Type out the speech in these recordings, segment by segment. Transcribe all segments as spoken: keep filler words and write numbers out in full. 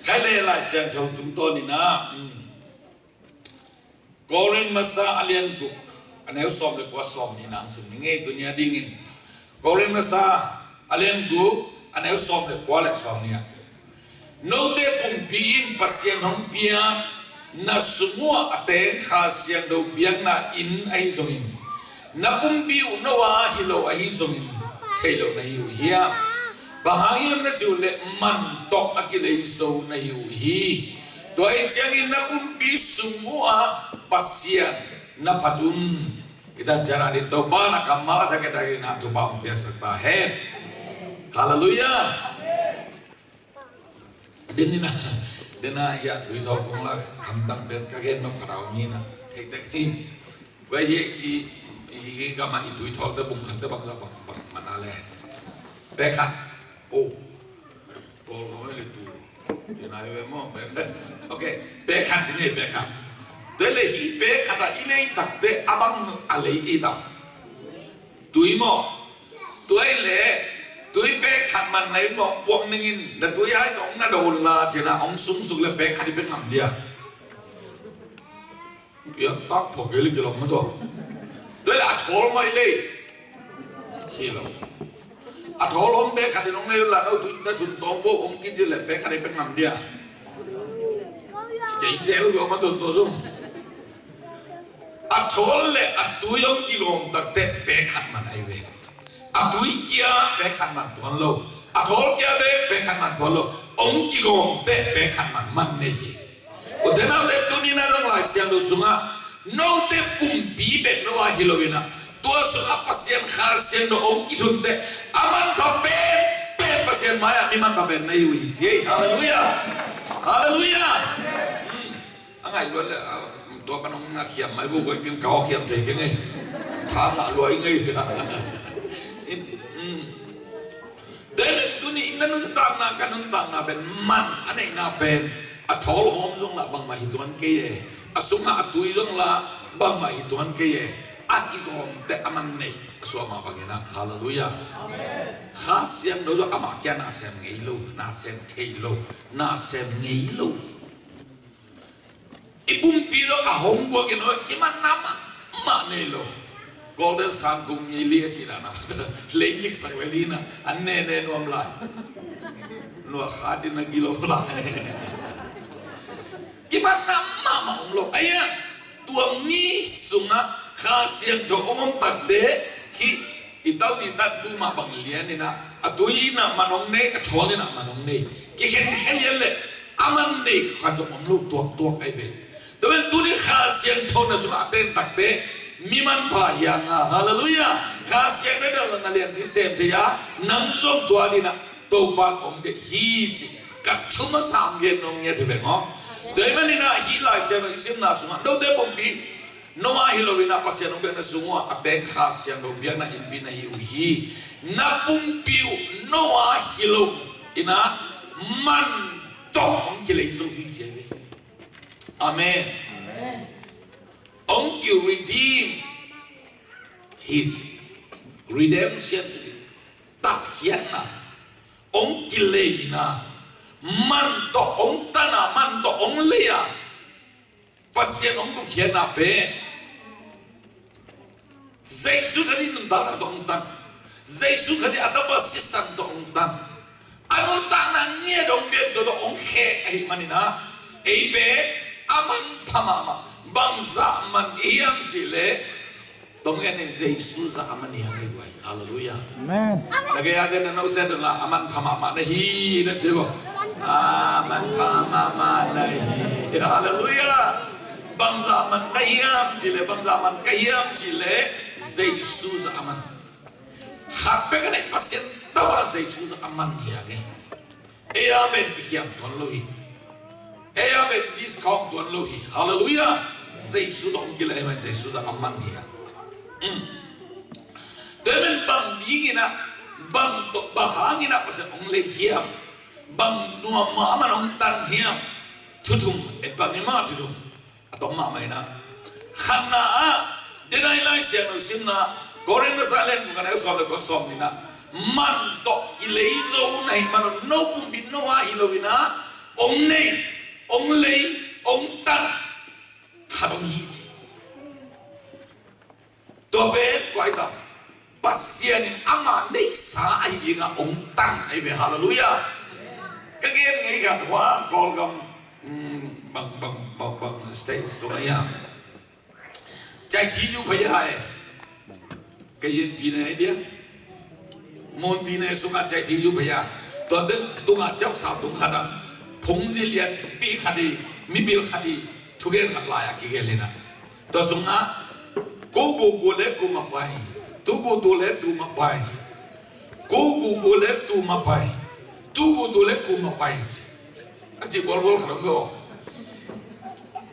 Khai le Lai Siangtho tungtawn in ah, um, Korin Masa a lian guk, a neu sawm le kua, sawm nihna hong sim ni ngei tuni a dingin. Korin Masa a lian guk, a neu sawm le kua le sawm nih ah, note pumpi in Pasian hong piak na sung uh a teng Kha Siangtho biakna inn ahi zongin, na pumpi uh no a hi lo ahi zongin thei lo na hi uh hiam? Bang hang hiam na cih uh leh man tawh a kilei zo na hi uh hi. Tua ahih ciangin na pumpi sung uh ah Pasian na phat un. I tan ciang a ding Topa na kammal a thakgetakin ah thupha hong piaksak ta hen. Halleluiah. Dena, dena hiah tuithawl kong lak hamtang pen ka gen nop khat a om hi na. Hei tek hi. Kua hi i, i, i gam ah i tuithawl te bung khat te bang, bang, bang man a le. Pek khat. Oh. Pawl kong le tu. Tina i ve maw, pek khat. Ok. Pek khat ci ni, pek khat. Tua le hi pek khat a i lei tak te a bang a lei i tam. Tui maw. Tua i le, tui pek khat man na i mawh puak ning in, na tui hai tawh hong na do un la, cina hong sungsuk le pek khat i pek ngam dia. Piak tak phawk kei le kilawm mah tua. Tua i le a thawl mah i le. Hi lo. A thawl hong pek khat in hong le un la, no tui na thun tawng bo hong kici le pek khat i pek ngam dia. Kei zel lo mah tua tua zong. A thawl le a tui hong kigawm takte pek khat man ahi ve. A tui kia pek khat man tuan lo. A thawl kia bek pek khat man tuan lo. Hong kigawmte pek khat man man nei hi. Ute naute tuni na dong Lai Siangtho sungah note pumpi bek no a hi lo in ah, tua sungah Pasian Kha Siangtho hong kithunte a manpha pen pen Pasian mai-ah mi manpha pen na hi uh hi ci ei. Halleluiah. Halleluiah. Hmm. A ngaih luat le, a, tua pan hong na khiam mai bu koi kin ka hong khiam thei keng ei. Tha ngah luai ngei. In, mm. Tua ahih manin tuni in na nuntakna, ka nuntakna pen man a neihna pen a thawl hawm zong lah bangmah hi tuan kei e. A sungah a tui zong lah bangmah hi tuan kei e. A kigawmte a man nei a suah mah bangin ah. Halleluiah. Kha Siangtho zong amah kia na sem ngei lo, na sem thei lo, na sem ngei lo. I pumpi lo a hong guak in a kimanna mahmah nei lo. Golden Sun kum ngei li a cih dan a lei giksak le li na an ne ne nuam lai. Nuah khat in a gilo lai. Kimanna mahmah om lo. Aia, tua mi sungah Kha Siangtho om om takte hih i tau i tat bu mah bang lian in ah, a tui in ah man hong nei, a thawl in ah man hong nei. Kikhen khen lian le a man nei khat zong om lo tuaktuak ahi ve. Tua pen tuni Kha Siangtho na sungah a ten takte mi manpha hi hang a. Halleluiah. Kha Siangtho na lian mi sem thei a, nang zong tua ding ah Topa hong deih hi ci. Ka thu masa hong gen nong ngiat hi ve maw. Tua ahih manin ah hih Lai Siangtho i simna sungah note pumpi no a hi lo in ah Pasian hong biakna sung uh ah a teng Kha Siangtho biakna innpi na hi uh hi. Na pumpi uh no a hi lo in ah man tawh hong kilei zo hi ci hi ve. Amen. Hong ki redeem hi ci. Redemption hi ci. Tatkhiatna. Hong kilei in ah man tawh hong tan a, man tawh hong lei a, Pasian hong gupkhiatna pen Jesu Khazih nuntakna tawh hong tan. Jesu Khazih a tapa sisan tawh hong tan. A nuntakna ngiat hong pian tua tawh hong khek ahih manin ah ei pen a manpha mahmah. Bangzah man i hiam cih leh Tong en in Jesu zah a man hi hang ei guai. Halleluiah. Amen. Na gei a den na no sen don la a manpha mahmah na hi na ci bo. A manpha mahmah na hi. Halleluiah. Bangzah man na hiam cih leh, bangzah man ka hiam cih leh Jesu zah a man. Khat pek a neih Pasian tawh a Jesu zah a man hi hang ei. Ei a pen kikhiam tuan lo hi. Ei a pen discount tuan lo hi. Halleluiah. Jesu tawh hong kilei man Jesu zah a man hi a. Um. Tua pen bang dingin ah, bang tawh, bang hangin ah Pasian hong lei hiam. Bang nuam mah a man hong tan hiam. Thu thum, et bang ni mah thu thum. A tawm mahmah in ah. Khatna ah, dena i Lai Siangtho simna, Korin masa lian guk a neu sawm le kua, sawm nihna. Man tawh kilei zo na hih man un no pumpi no a hi lo in ah, Ong nei, ong lei, ong tan khat ong hi ci. Tua pen koi ta, Pasian in ama neihsa ahi dinga ong tan ahi ve. Halleluiah. Ka gen ngei khat hua Kawlgam, mm, bang, bang, bang, bang state sung ahi a. Cai thi yu phaya e. Ka yin pi ne dia. Mun pi ne sunga cai thi yu phaya. Tua den tunga cau sa tung khada. Phung zi lian pi khadi, mi bil khadi, thugen khat lai a kigen lina. Tua sunga, ku ku ku le ku ma pai. Tu ku tu le tu ma pai. Ku ku ku le tu ma pai. Tu ku tu le ku ma pai. A ci bol bol khat ong go.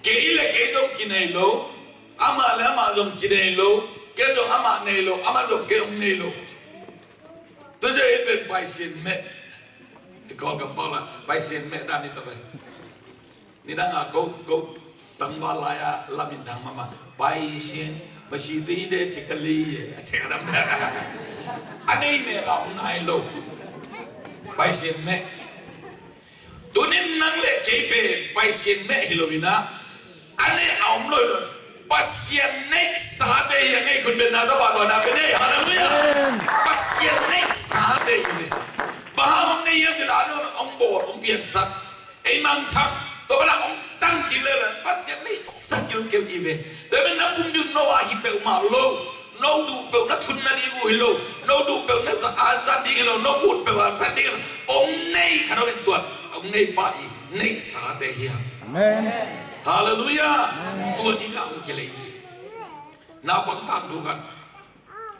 Kei le kei dong kinei lo. Amah le amah zong kinei lo, ken zong amah nei lo, amah zong kei hong nei lo. Tua zia i pen paisian meh. I Kawlgam pau la paisian meh dan i tawh pen. Nidang a ko, ko tangval lai a lamin thang mahmah. Paisian, masi te i de ci ka lei e, a ci ka dam dang. A nei meh ka hong nai lo. Paisian meh. Tunin nang le kei pen paisian meh hi lo in ah, a nei a om lo hi lo. Pasian neihsate hi a, ngei khut beng na tawh pahtawi na pen ei. Halleluiah. Pasian neihsate hi ve. Bang hang om nei hiam cih leh a nuam ong bawl, ong piangsak. Ei mangthang. Tua bang hang ong tan kik lel leh Pasian neihsa kilkel hi ve. Tua pen na pumpi uh no a hi peuhmah lo. No duh peuh na thun na ding uh hi lo, no duh peuh na za-, a zat ding hi lo, no ut peuh a zat ding hi lo. Ong nei khat om in tua, ong nei pa i neihsate hi a. Amen. Halleluiah. Amen. Tua ding a ong kilei ci. Naupang tangthu khat,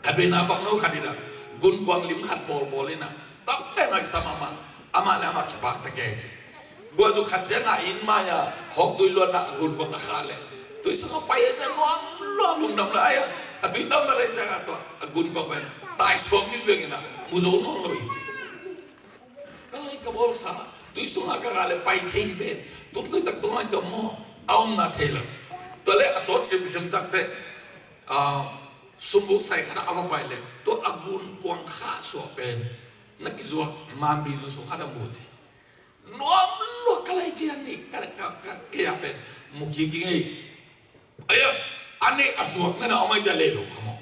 khat vei naupang no khat in ah, gunkuang lim khat bawlbawl in ah, tak pen a i sa mahmah, amah le amah kipak ta kei ci. Guah zuk khat ciangin inn mai-a hawktui luanna a gunkuang a khah leh tui sungah pai a ciang nuam lua lungdam lua ai a, a tui tam tak ai ciangin tua a gunkuang pen tai suak ding veng in ah mu zo nawn lo hi ci. Ka lai ka bawlsa tui sungah ka khah leh pai thei hi ven. Tum tui tak tung ai tua maw a omna thei lo. Tua leh a sawt simsim tak teh, ah, sumbuk sai khat ah a va pai leh tua a gunkuang khah suah pen na kizuak manbi zu sung khat a mu ci. Nuam lua ka lai kei a nih, ka, ka, ka, kei a pen mu kik ing ei. Ai a, a nih a zuak na na om ai cia lei lo kha maw.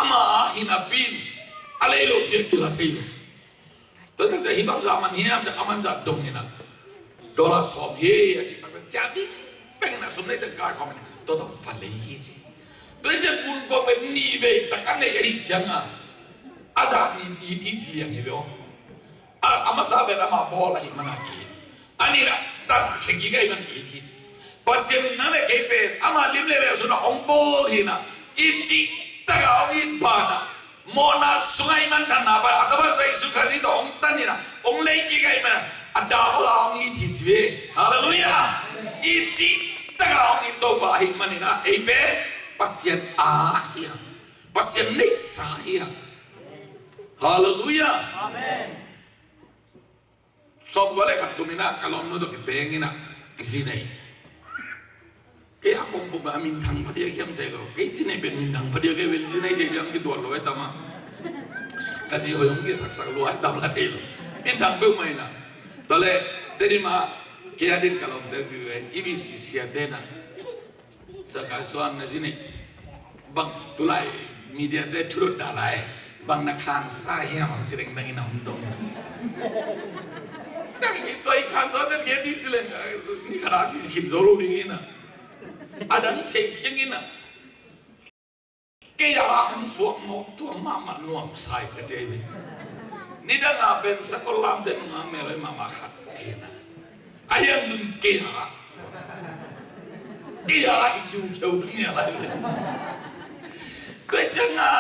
Ama a hi napi in a lei lo piak kila thei lo. Tua tak cia hi bang za man hiam cia a man za dong hi na. Dollar sawm hi a ci tak cia ding peng na sum nei tak kai khawm hi na. Tua tua fa lei hi ci. Tua cia kun kua pen ni vei tak a nei a hi ciang a. A za ni i thi ci liang hi ve aw. A, a masa pen amah bawl ahih manin a it. A nihna tan khia kik ahih manin a it hi. Pasian in nang le kei pen ama lim le mel sungah hong bawl hi na. I cih takah hong it banah mawhna sungah i manthanna pan a tapa Jesu Khazih tawh hong tan hi na. Hong lei kik ahih manin a davala hong it hi ci ve. Halleluiah. I cih takah hong it Topa ahih manin a ei pen Pasian a hi a. Pasian neihsa hi a. Halleluiah. Amen. Sawmkua le khat kum in ah ka lawmnu tawh kiteng in ah zi nei. Kei a pongpong a minthang phadiak hiam thei lo. Kei zi nei pen minthang phadiak kei vel zi nei thei diam kituat lo e tama. Ka zi hoih hong kisaksak lua e tam la thei lo. Minthang peuhmah in ah. Tua leh Tedim ah kei a din ka lawmte vive i bisi siate na. Sakai suan na zi nei. Bang tulai media te thudot dah lai. Bang na khansa hiam ang ci dengdeng in a hong dong in a. Dang hi tua i khansa te kei ding ci leng. Ni khat a kikhim zo lo ding in a. A dang thei keng in a. Kei a hong suak mawk tua mahmah nuamsa hi ka ci hi. Nidang a pen sakol lamte nunga meloi mahmah khat hi na. A hiang dun kei a. Kei a hi kiukiu dang hi a lai. Tua ciang a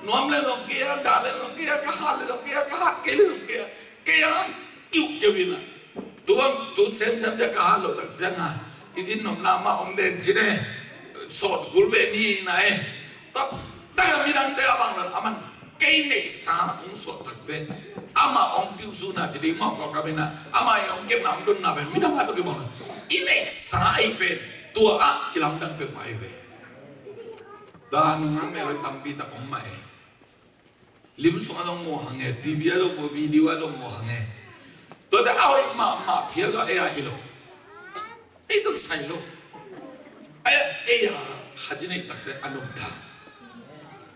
nuam le zong kei a, dah le zong kei a, ka hat le zong kei a, ka hat kei le zong kei a. Kei a hi kiukiu hi na. Tu bang, tu semsem cia ka hat loh tak ciang a, i zin nopna mah om den ci ne, sawt kul ve ni na e. Taktak a midangte a bang lo a man, kei neihsa hong suah takte, amah hong piuhsuna ci ding mawk kawk a pen a, amah i hong kepna hong donna pen, midang a tawh kibang lo. I neihsa ahi pen, tua ah kilamdang peuhmah ahi ve. Tua nunga meloi tampi tak om mah e. Lim sungah zong mu hang e, T V ah zong mu, video ah zong mu hang e. Tuate a hoih mahmah phial lo, ei a hi lo. Ei tung sai lo. Ei, ei a khat i neih takte a nop ta.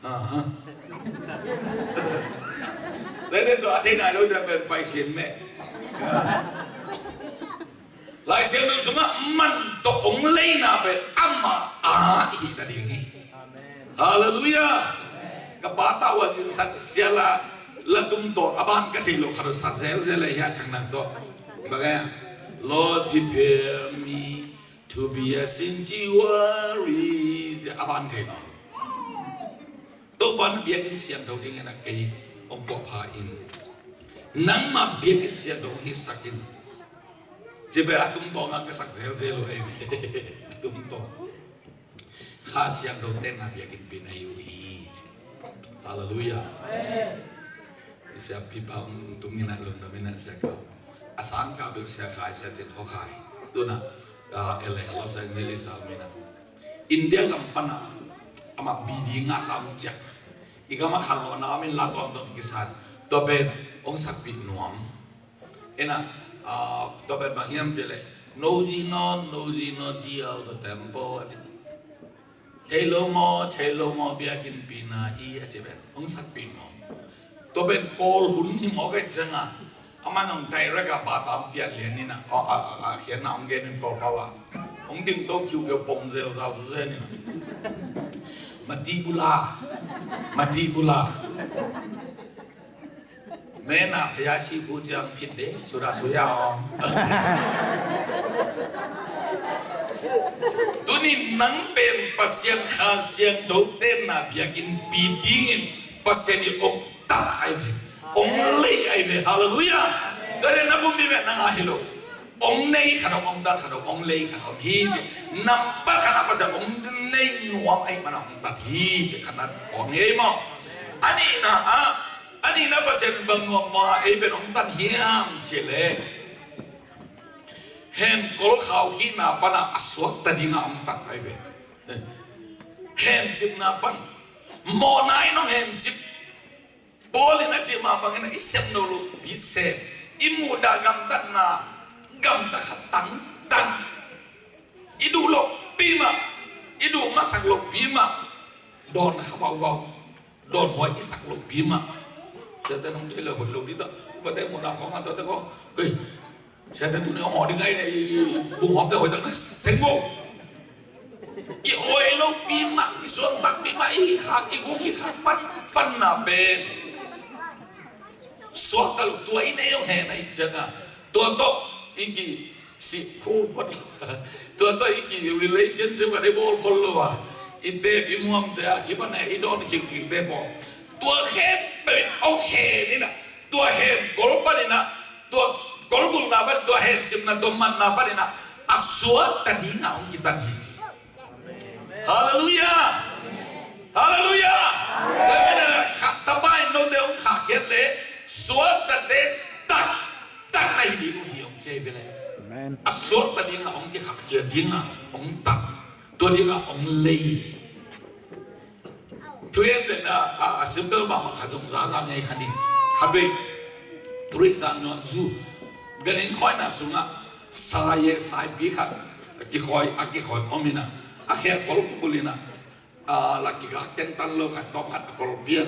Aha. Tuate tua a thei nai lo te pen pai sin meh. Lai Siangtho sungah man tawh hong leina pen amah a hih nading hi. Halleluiah. Ka pa tawh a zingsak siala la tumtawn a ban ka thei lo khat sa zelzel a hi a thang nak tawh. Bang a, Lord, prepare me to be a sanctuary. A ban thei lo. Topa na biakinn siangtho dingin a kei hong puahpha in. Nangmah biakinn siangtho hong hisak in. Ci pen a tumtawn a ka sak zelzel uh ei ve. A tumtawn. Kha Siangtho tenna biakinnpi na hi uh hi. Halleluiah. I siapipa hong tung in a lungdam in a sia ka. A sang ka bek sia khai sia cin ho khai. Tuna, ah, L A Los Angeles a om in a. India gam pan a, amah B D ngah sa hong ciah. I gam a khanlawhna om in la tuamtuam kisan. Tua pen, hong sakpih nuam. Ena, ah, tua pen bang hiam cih leh, no zi no, no zi no, zi out the temple, a ci. Thei lo maw, thei lo maw, biakinnpi na hi, a ci pen, hong sakpih maw. Tua pen Kawl hun hi maw ka hih ciangin, aman hong direct a bata hong piak lian in a, a, a, a, a khiatna hong gen in Kawl pau a. Hong ding to kiu keu pong zel zal zu zen in a. Mati bula, mati bula. Mena phaya si khu ciang phit de, suda suya om. Tuni nang pen Pasian Kha Siangtho tenna biakinnpi dingin Pasian in hong tat ahi ve, hong lei ahi ve, halleluiah. Tua leh na bum ding pen nang a hi lo. Hong nei khat om, hong tat khat om, hong lei khat om hi ci. Nambat khat a Pasian hong nei nuam ahih manin hong tat hi ci khat na pawng hi maw. A nihna ah, a nihna Pasian bang nuam maw ei pen hong tat hiam cih leh, henkol khauhkhihna pan a suakta dingin hong tat ahi ve. Hencipna pan, mawhna in hong hencip. Paul in a cih mah bangin i sem no lopi sem, i muhdah gamtatna, gamtat kha tangtang. I duh lopi mah, i duh masak lopi mah, dawn kha vauvau, dawn huai i sak lopi mah. Siate nong thei le hoih lo dih ta, upate muhna khawng a tuate ko, kei. Siate tuni hong hawh ding ahi na, i, i, i, bung hawmte hoih tak na seng bo. I hoih lopi mah, i suan takpi mah, i khak, i guk, i khak, pan, pan na pen. Suakta lo tua i nei hong hen ahi ciangin. Tua tawh, i ki, si, khu phot. Tua tawh, i ki, relationship a dei bawl phot lo a. I tep, i muamte a, ki pan e, i dawn, ki, ki, te bawl. Tua hen, pen, hong hen in a. Tua henkol panin a, tua kolbulhna pan, tua hencipna, tua manna panin a, a suakta dingin hong kitat hi ci. Halleluiah! Halleluiah! Tua manin a khat tapai note hong khahkhiat leh, suaktate taktak na hi ding uh hi hong ci hi ve leh. Amen. A suakta dingin hong kikhahkhiat dingin hong tat. Tua dingin hong lei. Thuhilhna, a, a simple mahmah khat zong zaza ngei khat in. Khat vei, Khrista nuam zu, ganhing khawina sungah, sai e, saipi khat, a kikhawi, a kikhawi om in a, a khe a kol kibul in a, a, la kikak tentan lo khat tawm khat a kol pian.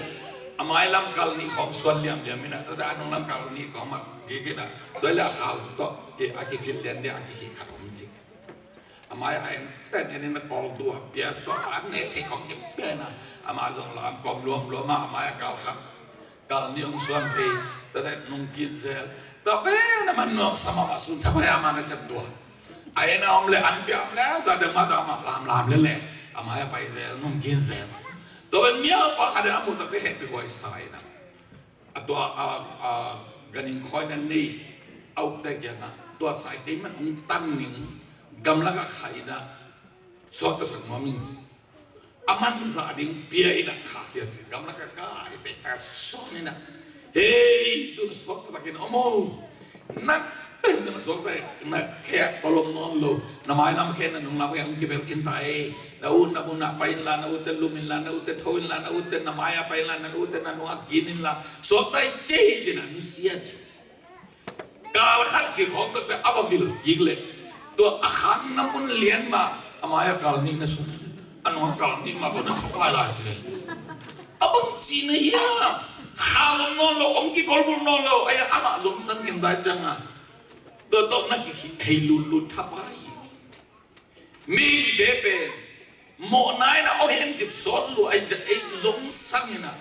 A mai lam kal nih khawng suan liamliam in a, tua a nung lam kal nih khawng mat kik in a, tua leh a khau tawh, ki, a kifil lian lian, a kikik khat om cik. A mai a en ten en in a kol tua pia tua a ne thei khawng kip pen a. Amah zong lam kawm luamluam a, a mai a kal khat. Kal nih hong suan phei, tua teh nung kin zel. Tua pen a man nuam sa mah a sun thapai a man a sem tua. A en a om leh an pia om leh, tua teh mah tua mah lamlam leh leh. A mai a pai zel, nung kin zel. Tua pen mial pa khat in a muh tak teh hehpih huai sa in a. A tua, a, a, ganhing khawina nei, a ukte kiangah, tua sai kei man hong tan ning, gamlak ah kha in a, suakta sak nuam ing ci. A man zah ding pia in a khahkhia ci, gamlak ah ka hi pek ta suan in a. Hei, tu na suakta takin om o. Na pen na suakta, na khe a kol om nawn lo. Na mailam khe, na nunglam khe hong kibel khin ta e. Na ut na mun ah pai inla, na utte lum inla, na utte tho inla, na utte na mai ah pai inla, na utte na nung ah kin inla. Suakta i ci hi ci na, nusia ci. Kal khat khit khawng takte a va vil kik leh, tua a khakna mun lian mah a mai-ah kal nihna sung, a nung-ah kal nih mah tawh na thapai lai ci. A bang cihna hiam? Khak om nawn lo, hong kikolbulh nawn lo, ai-ah amah zong sang khin dai ciangah tua tawh na kihei lutlut thapai hi. Mihingte pen mawhna in ah hong hencip sawt lua, ai ciah ei zong sang in ah.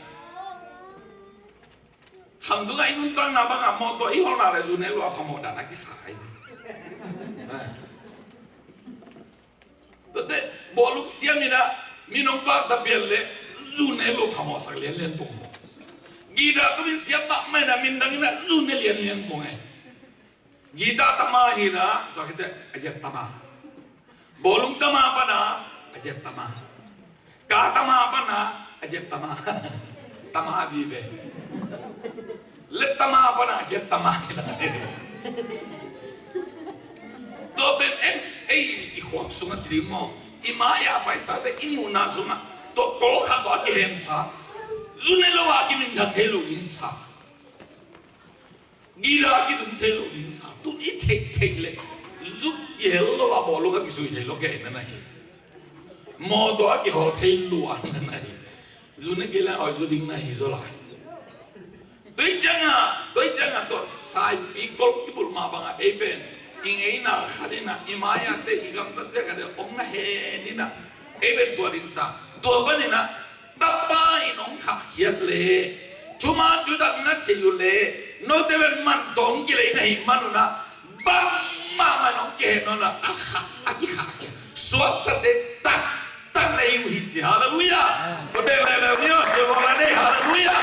Khamtung ah i nuntakna bangah mawtaw i holhna le zu nek lua phamawh dan a kisa ai. Tuate bawlung siam in ah mi nong pakta pian le zu nek lua phamawhsak lianlian pong maw. Guitar tumin siam mahmah in ah mindang in ah zu ne lianlian pong e. Guitar tama hi in ah, tua khit teh a ziat tama. Bawlung tama pana a ziat tama. Ka tama pana a ziat tama. Tama vive. Lep tama pana a ziat tama hi in ah. Tua pen en ei i khuak sungah ci ding maw? I mai-ah paisate i muhna sungah tua kol khat tawh a kihensa. Zu ne lo a kiminthang thei lo ding sa. Guitar kitung thei lo ding sa, tun i theih theih leh zu kihel lo a bawlung a kisui thei lo kei na na hi. Mawtaw a kihawl thei lo a na na hi. Zu ne kei leh a hoih zaw ding na hi zaw lai. Tua ciangah, tua ciangah tua saipi kol kibulh mah bangah ei pen i ngeina khat in ah, i mai-ah te i gamtat ciang khat in ah om na hen in ah, ei pen tua ding sa. Tua pan in ah tapa in hong khahkhiat leh, thuman thutak na thei uh leh, note pen man tawh hong kilei na hih man un ah, bangmah man hong kihen nawn lo a, a khah, a kikhahkhiat suaktate taktak na hi uh hi ci. Halleluiah. Ko deng leuleu ni aw, ci bawk la dei. Halleluiah.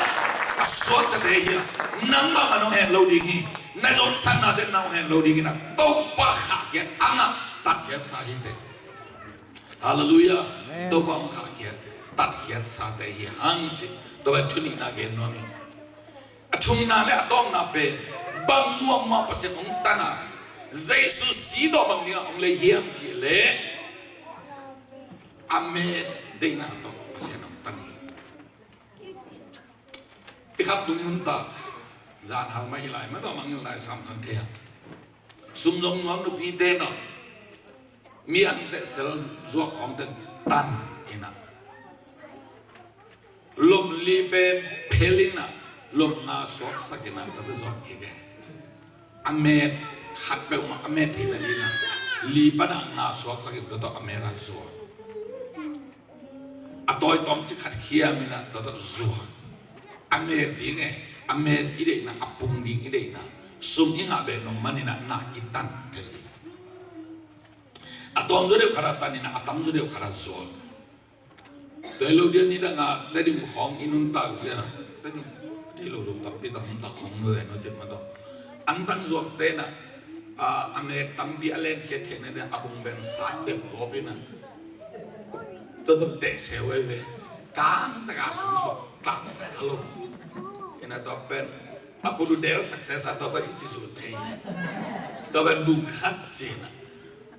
Suaktate hi a, nangmah man hong hen lo ding hi. Na zongsansate na hong hen lo ding hi in ah, Topa khahkhiat a ngah tatkhiatsa hi teh. Halleluiah. Amen. Topa hong khahkhiat tatkhiatsate hi hang ci. Tua pen thu nihna gen nuam hi. A thumna le a tawpna pen bang nuam mah Pasian hong tan a, Jesu si tawh bang dingah hong lei hiam cih leh a met deihna tawh Pasian hong tan hi. I khamtung nuntak zan hal mah hi lai mah tawh, mangngilh lai sam khang thei a. Sum zong nuam nupite na, mi angteh sel zuak khawngte tan in ah, lop li pen phel in ah, lop nga suaksak in ah, tua tawh zuak kik e. A met khat peuhmah a met theihna ding in ah, li pan ah nga suaksak in tua tawh a met ah zuak. A tawi tawmcik khat khiam in ah tua tawh zuak. A met ding e, a met i deihna, a pung ding i deihna, sum i ngah beh nong man in ah na kitan thei hi. A tawm zaw deuh khat ah tan in ah, a tam zaw deuh khat ah zuak. Tua hi lo ding a, nidang a Tedim khawng i nuntak zia, Tedim, Tedim lo lo tampi tam nuntak khawng nu le no cin ma tawh. Antang zuakte na, a, a met tampi a lenkhiat theihna ding a bung beng sat deuh gawp in a, tua tua teh seu ei ve. Kang taka sung suak tang sa kha lo. In a tua pen a khut uh del success a tua tua hi ci zu thei. Tua pen bung khat ci na.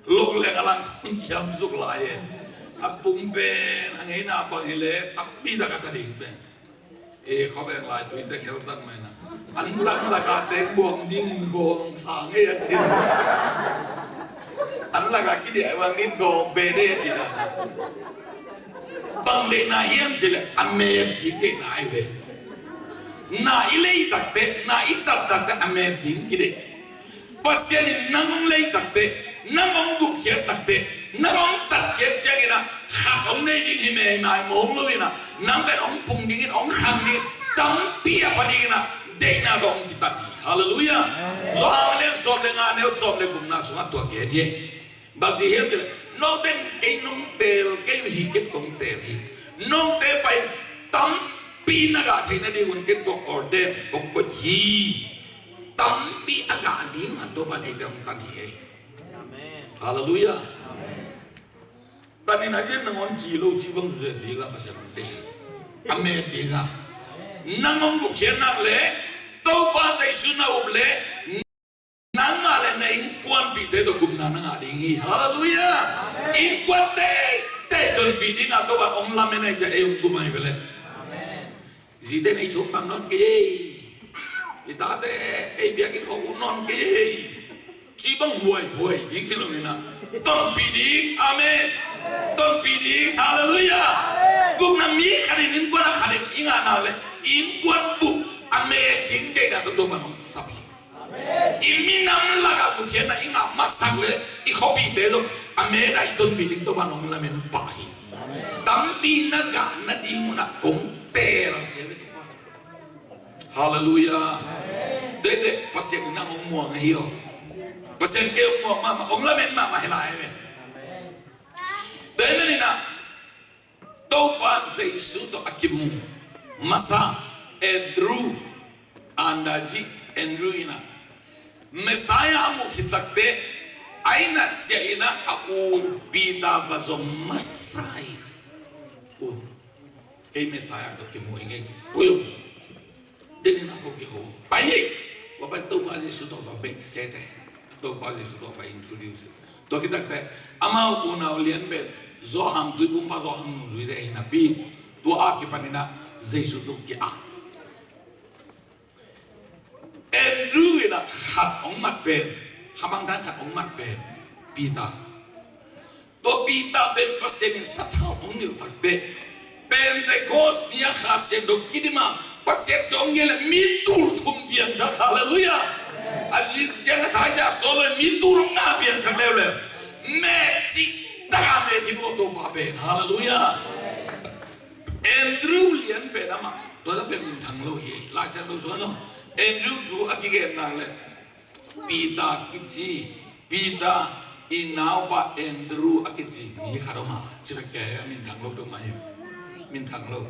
Lok leng a lang khun khiam suk lai e. A pung pen a ngeina bang hi le tampi tak a ta ding pen. E, khuaveng lai tui te khel tan mai na. An tang laka teng buang ding in gawng sa ngei a ci. An laka kidiah buang ding gawng pe de a ci na. Bang deihna hiam ci le a met ding deihna ai ve. Na i lei takte, na i tat takte a met ding kideih. Pasian in nang hong lei takte, nang hong gupkhiat takte, nang hong tatkhiat ciangin a, khat hong nei ding hi mei mai mawng lo in a, nang pen hong pung dingin, hong khang dingin, tampi a pa dingin a, deihna tawh hong kitat hi. Halleluiah. Amen. Johan a lian sawm le nga, neu sawm le gukna sungah tua gen hi. Bang ci hiam cih leh, note in kei nong teel, kei uh hi, kei kong teel hi. Note pai in tampi na gah theihna ding un kei kong ordain, kong koih hi. Tampi a gah ding a Topa in eite hong tan hi ei. Amen. Halleluiah. Amen. Tan in a, zen nangawn ci lo ci bang zuet ding a, Pasian hong deih a, a met ding a. Nang hong gupkhiat nak leh, Topa Jesu na up leh, nangmah le na innkuanpihte tawh gupna na ngah ding hi. Halleluiah. Innkuan teitei tonpih ding a Topa in hong lamen ahih ciang ei hong gup ahi ve leh. Zite in ei thu bang nawn kei ei. I tate ei biakinn khawng uh nawn kei hi. Ci bang huaihuai ding hi lo hi na. Tonpih ding. Amen. Tonpih ding. Halleluiah. Gupna mi khat in innkuan a khat in i ngahna le innkuan bup a mek ding deihna tawh Topa'n hong sap hi. I minam lakah gupkhiatna i ngah masak le i khuapihte zong a mek a i tonpih ding Topa'n hong lamen pah hi. Tampi na gah nading un ah kong teel ci a ve Topa. Halleluiah. Tuate Pasian in nang hong muang ahi aw. Pasian kei hong muang mahmah, hong lamen mahmah hi lai ve. Tua ahih manin ah Topa Jesu tawh a kimu masa Andrew, anda zi Andrew in ah Messiah a muh khit ciangte a inn ah ciah in ah a u Peter va zong masa hi. U, kei Messiah tawh kimu ing ei. Koi uh. Denin a ko kiho. Pai ni. Wa pai Topa Jesu tawh va bek se te. Topa Jesu tawh va introduce. Tua khit takte amau unau lian pen Johan, tuiphumpa Johan nungzuite hi napi, tua a kipanin ah Jesu tawh ki-at. Andrew in ah khat hong mat pen, khamangthang khat hong mat pen Peter. Tua Peter pen Pasian in sathau hong nilh takte Pentecost ni a Kha Siangtho kidim a Pasian tawh hong gen le mi tul thum piangthak. Halleluiah. A zing ciang a thai ja sawl le mi tul nga piangthak leuleu. Mek cih tak a mek hi bawk Topa pen. Halleluiah. Andrew lian pen amah tua pen minthang lo hi. Lai Siangtho sung ah Andrew thu a kigen nak le Peter kici, Peter i naupa Andrew a kici mi khat om a, ci bek kei a minthang lo peuhmah hi. Minthang lo.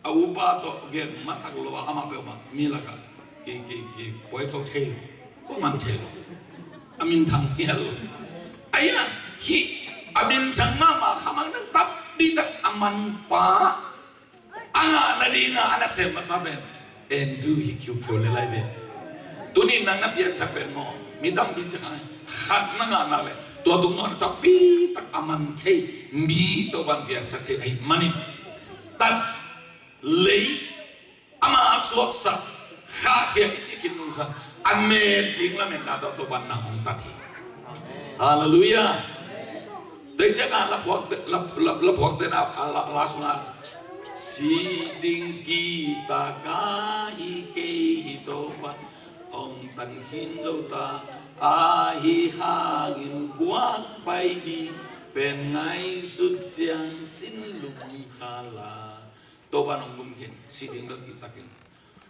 A upa tawh gen masak lo a amah peuhmah mi lakah ki, ki, ki puai tho thei lo. Ko man thei lo. A minthang hial lo. Aia, hih a minthang mahmah khamang nang tampi tak a manpa a ngah nading a a nasem masa pen Andrew hi khiukheu le lai ve. Tuni nang na piangthak pen maw, mi tampi ciang a khat na ngah nak le tua tung nawn a tampi tak a man thei mi Topa'n piangsak thei ahih manin tat lei ama a suaksak khahkhia i cih khit nungsa a met ding lametna tawh Topa'n nang hong tat hi. Halleluiah. Tua ciangin la phuakte, la, la, la phuakte na, a la, la sungah si ding kita ka hi kei hi Topa hong tan khin zo ta, ahi hangin guak pai ding pen ngaihsut ciang sin lum kha la. Topa'n hong gum khin, si ding bel kitakin.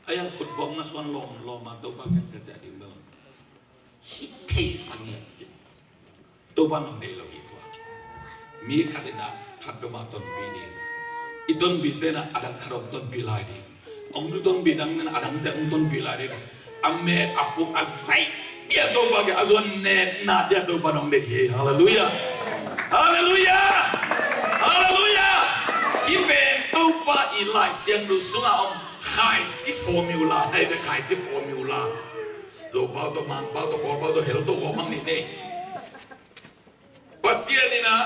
Aia khutbawm na suan lawm lawm a Topa kiang ka ciah ding bel. Hi thei sang hi. Topa nong deih lo hi tua. Mi khat in ah khat peuhmah tonpih ding. I tonpihte in ah a dang khat hong tonpih lai ding. Hong tonpih dang in ah a dangte hong tonpih lai ding. A met a puk a zaih dia Topa kiang a zuan netna dia Topa nong deih hi. Halleluiah. Halleluiah. Halleluiah. Hih pen Topa i Lai Siangtho sungah om khaici formula, hih pen khaici formula. Lopau tawh, Mangpau tawh, Kawlpau tawh, hell tawh, kawmang nih nei. Pasian in ah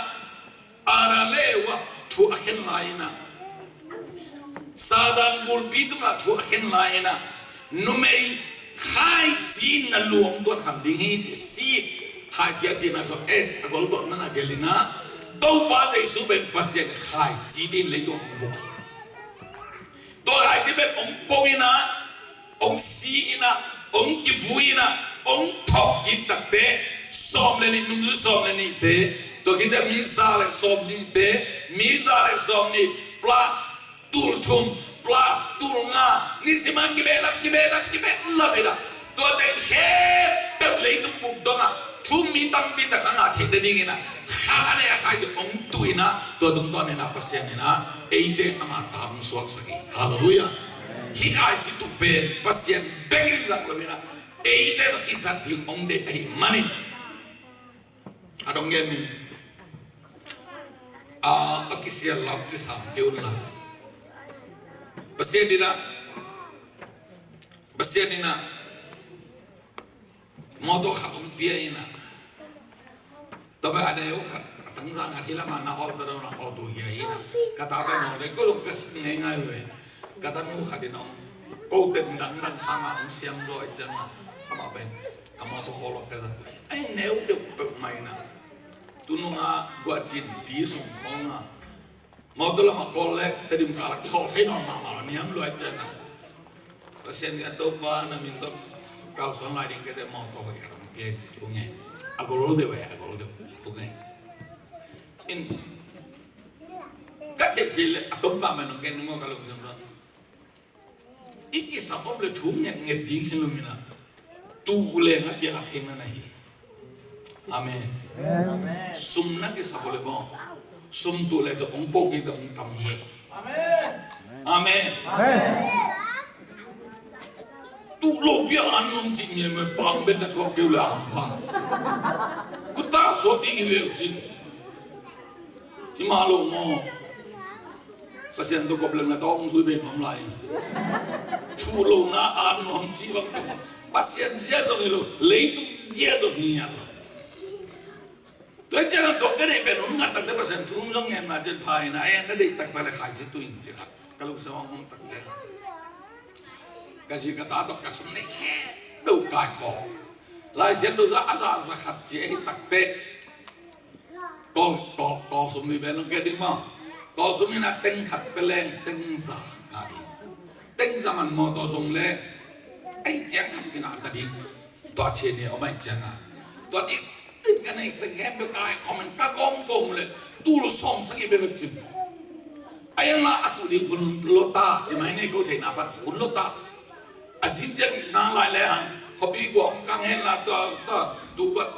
Adam le Eva thu a khen lai in ah, Satan gulpi tungah thu a khen lai in ah, numei khaici na lu hong tuat kha ding hi ci, seed, khaici a cihna cu S a gol tuat na na gelh in ah, Topa Jesu pen Pasian khaici ding leitung hong vuk hi. Tua khaici pen hong po in ah, hong si in ah, hong kivui in ah, hong thawh kik takte, sawm le nih, nungzui sawm le nihte, tua khit teh mi za le sawm nihte, mi za le sawm nih plus tul thum plus tul nga, nisim a kibehlap, kibehlap, kibehlap in ah, tua teng khempeuh leitung bup dongah thu mi tampi tak a ngah theih nadingin ah kha a nei a khaici hong tuh in ah, tua tungtawn in ah Pasian in ah eite ama ta hong suaksak hi. Halleluiah. Hih khaici tuh pen Pasian bek in zat lo in ah, eite tawh i zat ding hong deih ahih manin. A dong gen ning. A, a kisial lam kisam kei un la. Pasian in ah, Pasian in ah mawtaw khat hong pia in ah, tua pen a neu khat, a tangzang khat hi lam ah na hawlta dong na hawltu hi a hi in ah, ka tate nawl dei ko lung ka sin ngeingai uh ve. Ka tanu khat in hong Ko teng dangdang sangah hong siam zaw ahih ciangah amah pen ka mawtaw khawl lawh ka zat. Ai neu deuh peuhmah inah tunung ah guahcin pi sung khawngah mawtaw lamah kawl leh Tedim kal ah kikhawl thei nawn mahmah lo niam luai ciangah Pasian in a Topa na min tawh kalsuan lai ding kei teh mawtaw hoih a dong pia in ci thu ngen. A gol deuh eh, a gol deuh thu ngen. In ka cih cih leh a tom pah mah nong gen maw ka lungsim tawh. I kisap om le thu ngetnget ding hi lo minah tuh leng a kiat theihna na hi. Amen. Sum na kisap uh le maw sum tuh le tawh hong po kei tawh hong tam hi. Amen. Tuh lo pia an nuam cih ngiat mah pang bet na thuak kei uh le a hampha. Kuta suak ding hi ve uh cin. Hi mah lo maw? Pasian tawh kop leng na tawh hong sui bei nuam lai. Thuh lohna an nuam cih bang tawh Pasian zia zong hi lo, leitung zia zong hi a. Tua hi ciangah tua ka deih pen hun khat takte Pasian thu zong ngen mah ciang pha hi na, a ka deih taktak le khaici tuh in ci khat ka lungsim hong hum tak ciangah ka zi ka ta tawh ka sum nei khe do kaikhawm. Lai Siangtho tawh a za a za khat ci ahi takte Kawl, kawl, kawl sum mi pen hong kia ding maw? Kawl sum in a teng khat pia leng teng za ngah ding. Teng za man mawtaw zong le ei ciang khat kinah ta ding. Tua chia ni a om ahih ciangah tua ding tin ka nei teng khem pia kai khawm in ka kawm kawm le tul sawm sagih bia bek cim. A yang la a tu ding hun lo ta ci mai nei ko theihna pan hun lo ta. A zing ciang nang lai le hang khuapi guak kang hen la tua, tua tu kuat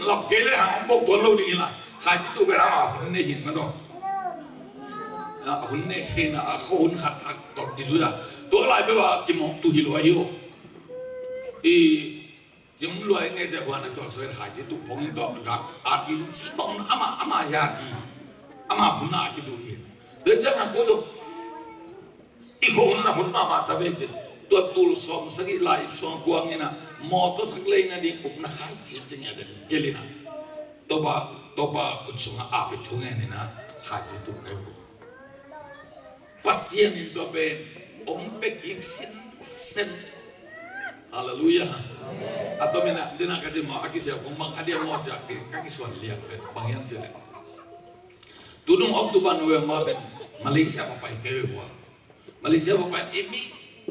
lap kei le hang bok tuan lo ding hi la. Khaici tu pen ama hun nei hin ma tawh. A hun nei hin a khuahun khat a tawh kizui a tua lai bek a kimawk tu hi lo ahi uh. I Cim luai ngei te huan a tuak soi khaici tuh pongin tuak gak at ki ci pong ama, ama ya ki ama hun a ki tu hi. Te jang a ko lo i ko hun na hun mama ta ve cin tua tul sawm sagih lai suang kuang ina mawtaw thak lei na ding upna khaici cing ya den gelina. Topa, Topa khut sunga a pe thu ngen ina khaici tuh kai hu. Pasian in tua pen hong pia kik sinsen. Halleluiah. A tomin a dina ka ci maw a kisia kong bang kha dia maw cia ka kisuan lian pen bang hiam ci leh. Tudung October November pen Malaysia pa pai kei ve bua. Malaysia pa pai imi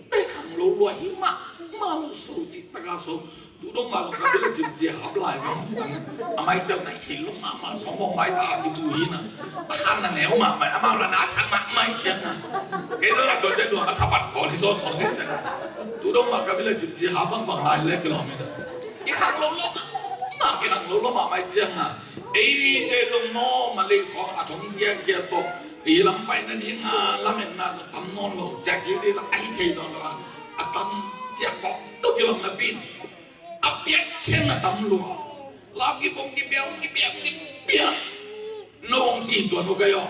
te khang lo lua hi mah mah lo su ci taka so Tudong mah lo ka bila cim cia hap lai mah. A mai teu nai thil lo mah mah sawm bawng mai ta ki tu hi na. A khan na neu mah mai a mau la na sak mah mai ciang na. Kei lo la tua cia dua a sapat bawl hi sawn sawn kei ciang na. Tudong mah ka bila cim cia hap bang bang lai le ki lo mi na. Ki khang lo lo mah mah ki khang lo lo mah mai ciang na. Ei mi te lo maw ma lei khawng a thong kia kia to. Ei lam pai na ding a lamet na tam nawn lo cia ki ding la ai thei nawn lo a. A tam cia bawk to ki lo na pin. A piak ciang a tam lua. Lam kipong kipia, kipia, kipia. No hong ci tua no ka yo.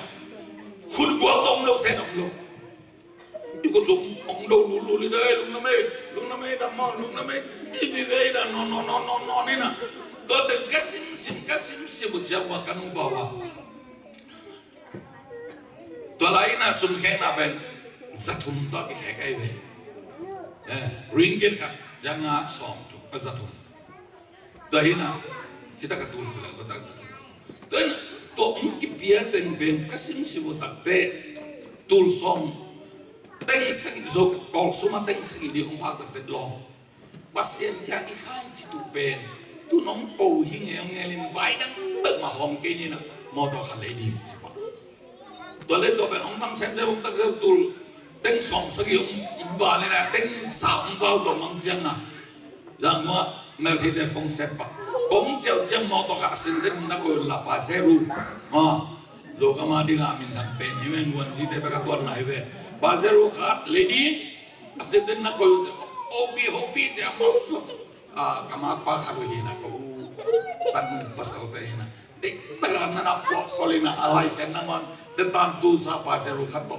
Khut gual tong lo sen om lo. I khut sung hong do lu lu li dai lung na mei, lung na mei da mo, lung na mei. Ti vi vei da no no no no no ni na. Tua te ka sim sim ka sim sim bu ciang wa ka nu ba wa. Tua lai ina sum khekna pen za thum tua kikhek ai ve. Eh, ringgit khat za nga sawm thum, eh, za thum. Tua hi ina hita ka tul ci la ko tak za thum. Tua ina tua hong kipia teng pen ka sim sim uh takte tul sawm teng sagih zo kawl suma teng sagih di hong phak takte lawm. Pasian kiang i khaici tuh pen tu nong po hi ngelngel in vai dang bek mah hawm kei ni na mawtaw khat lei ding ci pah. Tua lei tua pen hong tam semsem hong tak sem tul teng sawm sagih hong val in a teng sa hong val tawh mang ciang a. Yang hua mel hei te fong set pah kong ciau ciang mawtaw khat a sin den na ko la pa se ru ma. Zo ka ma ding a min lam pen hi men wan si te bek a tuan na hi ve. Pa se ru khat lei ding. A sin den na ko hopi hopi ciang ma. A, ka mak pa khat uh hi na ko u. Tan nu pasal te hi na. Dik takan na na puak khol hi na a lai sen na ngon. Te tan tu sa pa se ru khat to.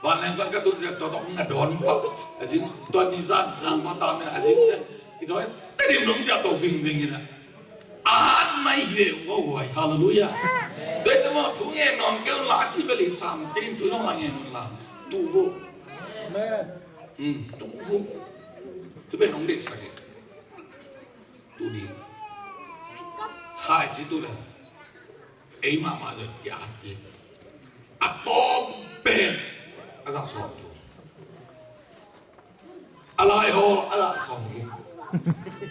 Van leng kan ka tu te to to na don pa. A zin to ni zan zan ma ta men a zin zen. Ki to te dim nong ja to ving ving hi na. A han mai hi ve ngo huai. Halleluiah. Te te mo thu nge non ke un la chi beli sam te in thu nong la nge non la. Tu vo. Amen. Hmm, tu fu. Tu pen hong deihsak hi. Tu ding. Khaici tu le. Ei mahmah le ki-at ding. A tawp pen a za sawm tu. A lai hawl a za sawm tu.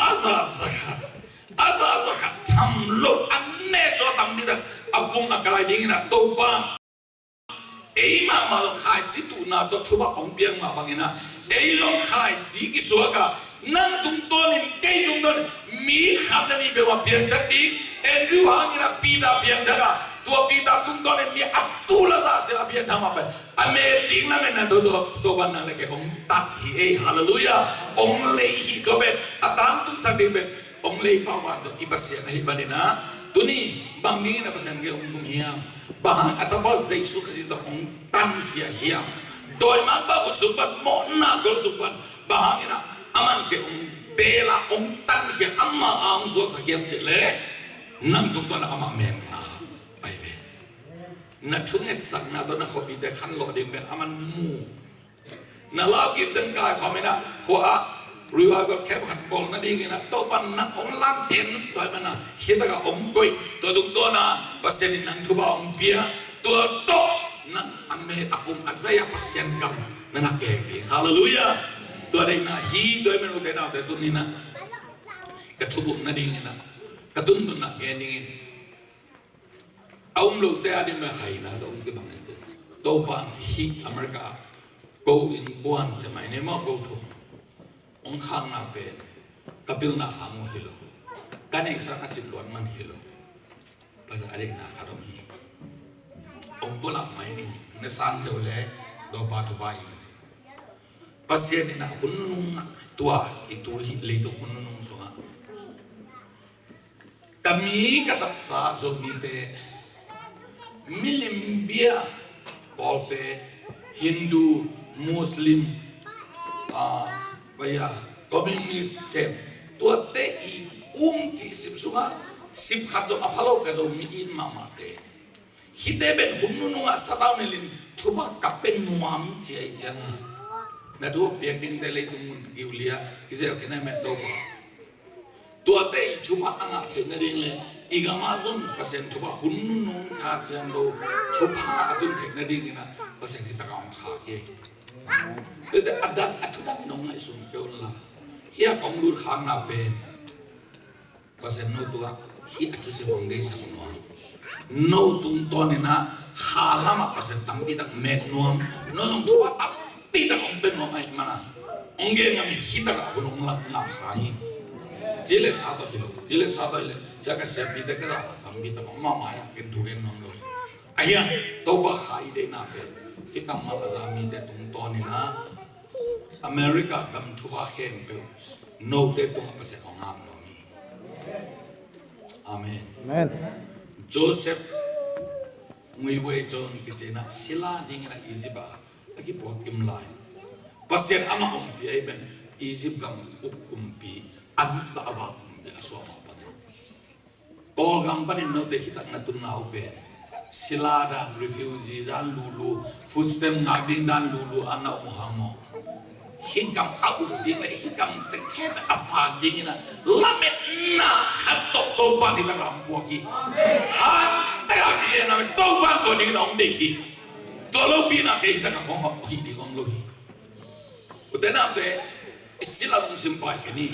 A za za khat. A za za khat tham lo. A ne zaw tam ding a pum a kai dingin a Topa. Ei mahmah lo khaici tuhna tawh thupha hong piak mah bangin ah, ei zong khaici kisuak a, nang tungtawnin, kei tungtawnin, mi khat le nih peuhmah piangthak ding, Andrew hangin ah Peter piangthak a, tua Peter tungtawnin mi a tul a za sia a piangthak mah pen, a met ding lametna tawh tua, tua banna le kei hong tat hi ei, halleluiah, hong lei hi tua pen, a tangtungsak ding pen, hong lei pah van tawh i Pasian ahi manin ah, tuni bang dingin a Pasian kiang hong kum hiam? Bang hang a Tapa Jesu Khazih tawh hong tankhia hiam? Dawimangpa khut sung pan, mawhna gol sung pan, bang hangin ah aman kei hong teel a hong tankhia, amah a hong suaksak hiam cih leh, nang tungtawn ah amah metna ahi ve. Na thungetsakna tawh na khuapite khanlawh ding pen aman mu. Na lau kip teng kai khawm in ah, khua ah revival camp khat bawl nadingin ah, Topa nang hong lam hen, tua ahih manin ah, hi takah hong koih, tua tungtawn ah Pasian in nang thupha hong pia, tua tawh nang a met a pum a zai ah Pasian gam na na kek ding. Halleluiah. Tua deihna hi, tua ahih manin ute naute tuni in ah, ka thuguk nadingin ah, ka tuntunna gen dingin. A um lote a ding mah khaina tawh hong kibang hi te. Topa hih America ko inn buan ciang mah hi ne maw, ko thum. Hong khakna pen ka pilna hang uh hi lo. Ka neihsa a cit luat man hi lo. Pasal a deihna khat om hi. Hong pulak mai ning, na sang keu leh Topa, Topa ing ci. Pasian in ah hun nunung ah, tua i tu hih leitung hun nunung sungah ka mi ka taksa Zomite, milim bia, Kawlte, Hindu, Muslim, ah, baya, Communist sem, tuate i um cih sip sungah sip khat zong a pha lo ka Zomi in mahmahte. Hihte pen hun nunung ah satau nilhin thupha ka pe nuam ci ahih ciangin, na thu piak dingte leitung mun giuliah kizel khin a met Topa. Tuate i thupha a ngah theih nading le i gam ah zong Pasian thupha hun nunung kha siang lo thupha a tun theih nadingin ah Pasian hi takah hong khak hi. Tuate a dak a thu dangin hong ngaihsun kei un la. Hih a kong lut khakna pen Pasian no tungah hih a thusim hong deihsak nuam. No tungtawnin ah kha lamah Pasian tampi tak met nuam. No zong thupha tampi tak hong pia nuam ahih manin ah, hong gen ngam hi, hih takah hun hong lak ngah kha hi. Ci le sa tawh hi lo, ci le sa tawh hi le, hih a ka siampite ka zah tampi tak hong mahmah hi a, ken thu gen nuam lo hi. Ahih hang Topa kha i deihna pen hih kammal a za mite tungtawnin ah America gam thupha khempeuh note tungah Pasian hong ngak nuam hi. Amen. Amen. Joseph Nguiwei John kici in ah sila dingin ah Egypt ah a kipuak kim lai, Pasian amah ompih ahih pen Egypt gam uk kumpi, a nukdah a vak kumpi a suah mah bangin Kawlgam panin note hih tak na tunna uh pen sila dan, refugee dan lulu, food stamp ngak ding dan lulu a na um uh hang maw? Hih gam a uk ding le hih gam teng khempeuh a vak dingin ah lametna khat tawh Topa in hih tak ah hong puak hi. Hat tak ah kigen a Topa in tua dingin ah hong deih hi. Tua lopi in ah kei hih tak ah kong hih ding om lo hi. Ute naute, i sila lungsim pai khen hi.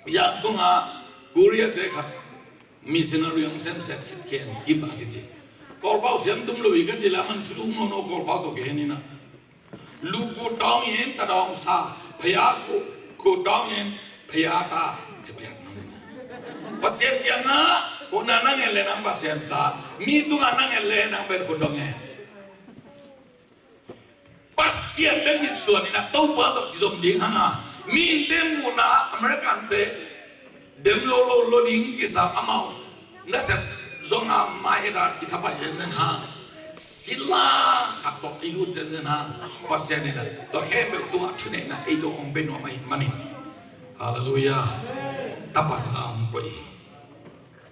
Yangon ah Korea te khat missionary hong semsiat cit khen, Kim a kici. Kawlpau siam tum lo hi ka ci leh, aman thu tung nono Kawlpau tawh gen in ah, lu ku tawng in ta dawng sa, phaya ku, ku tawng in phaya ta, ci piak nong in ah. Pasian kiangah hun ah na nget leh nang Pasian ta, mi tungah na nget leh nang pen hun dong ngen. Pasian bek mitsuan in ah Topa tawh kizom ding hang a, mihingte muhna ah American te dem lo lo lo ding kisam, amau nasep zong a mai-et a i thapai zenzen hang, sila khat tawh i lut zenzen hang, Pasian in ah tua khempeuh tungah thuneihna ei tawh hong pia nuam ahih manin. Halleluiah. Tapa za hong koih hi.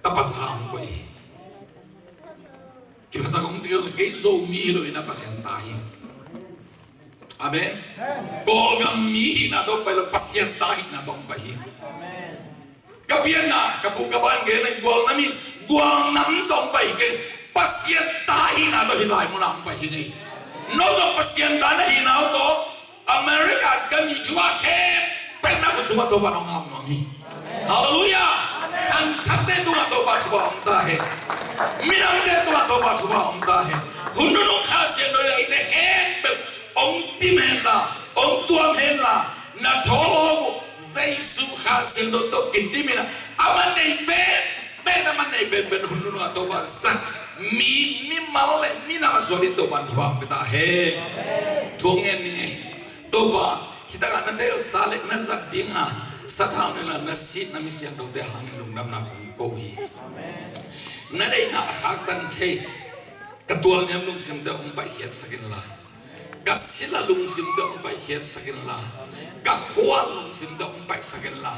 Tapa za hong koih hi. Kiphasak hong ci kei, kei Zomi hi lo in ah Pasian ta hi. Amen. Kawlgam mi hihna tawh pai lo, Pasian ta hihna tawh pai hi. Ka pianna, ka bu ka ban gen a, gualnam hi, gualnam tawh pai hi kei, Pasian ta hihna tawh hih lai munah pai hi ngei. No tawh Pasian ta na hihna uh tawh America gam i thupha khempeuh na khutsung ah Topa nong ngap nuam hi. Halleluiah. Khangthakte tungah Topa thupha om ta hen. Minamte tungah Topa thupha om ta hen. Hun nunung Kha Siangtho in eite khempeuh hong dim hen la, hong tuam hen la, na thawhlawm uh Jesu Kha Siangtho tawh kidim in a, a man nei pen pen, a man nei pen pen hun nunung ah Topa zat mi, mimal le minam a suak in Topa in thupha hong pia ta hen. Thu hong ngen ning ei. Topa, hih takah na delsa le na zat ding a, sathau ni la, na sih, na mi siangthote hangin lungdamna kong ko hi. Na deihna a khaktan thei ka tualniam lungsimte hong paikhiatsak in la, ka sila lungsimte hong paikhiatsak in la, ka khual lungsimte hong paiksak in la,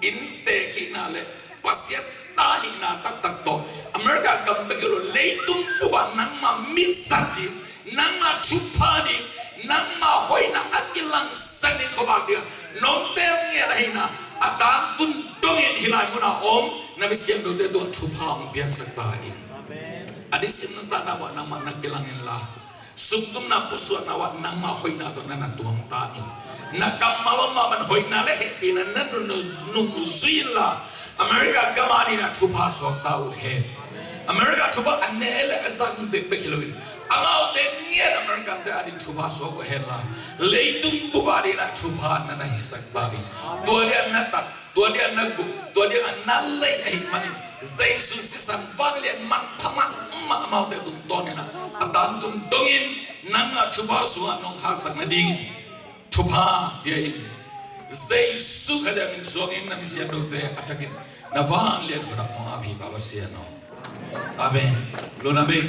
inntek hihna le Pasian ta hihna taktak tawh America gam bek hi lo, leitung bup ah nangmah mi zat ding, nangmah thupha ding, nangmah hoihna a kilangsak ding khuavak dingah nong teel ngiat ahihna a tangtun dongin hih lai munah om na mi siangthote tungah thupha hong piangsak ta in. A ding simna tahna uah nangmah na kilang in la, sumtumna pusuahna uah nangmah hoihna tawh na na tuam ta in. Na kammal om mah bang hoihna le hehpihna na nunung zui in la, America gam a dingin ah thupha suak ta uh hen. America thupha a ne le a zang bekbek hi loin, amaute ngiat Americante a dingin thupha suak uh hen la, leitung bup a dingin ah thupha na na hisak ta in. Tua dingin na tat, tua dingin na guh, tua dingin na lei ahih manin Jesu sisan vanglian manpha mahmah amaute tungtawnin ah a tangtun dongin nang a thupha sungah nong khaksak nadingin thupha pia in. Jesu Khazih min suangin na mi siangthote a thakin na vanglian khuadak hong ap hi, Pa Pasian aw. Amen. Lungdam ei.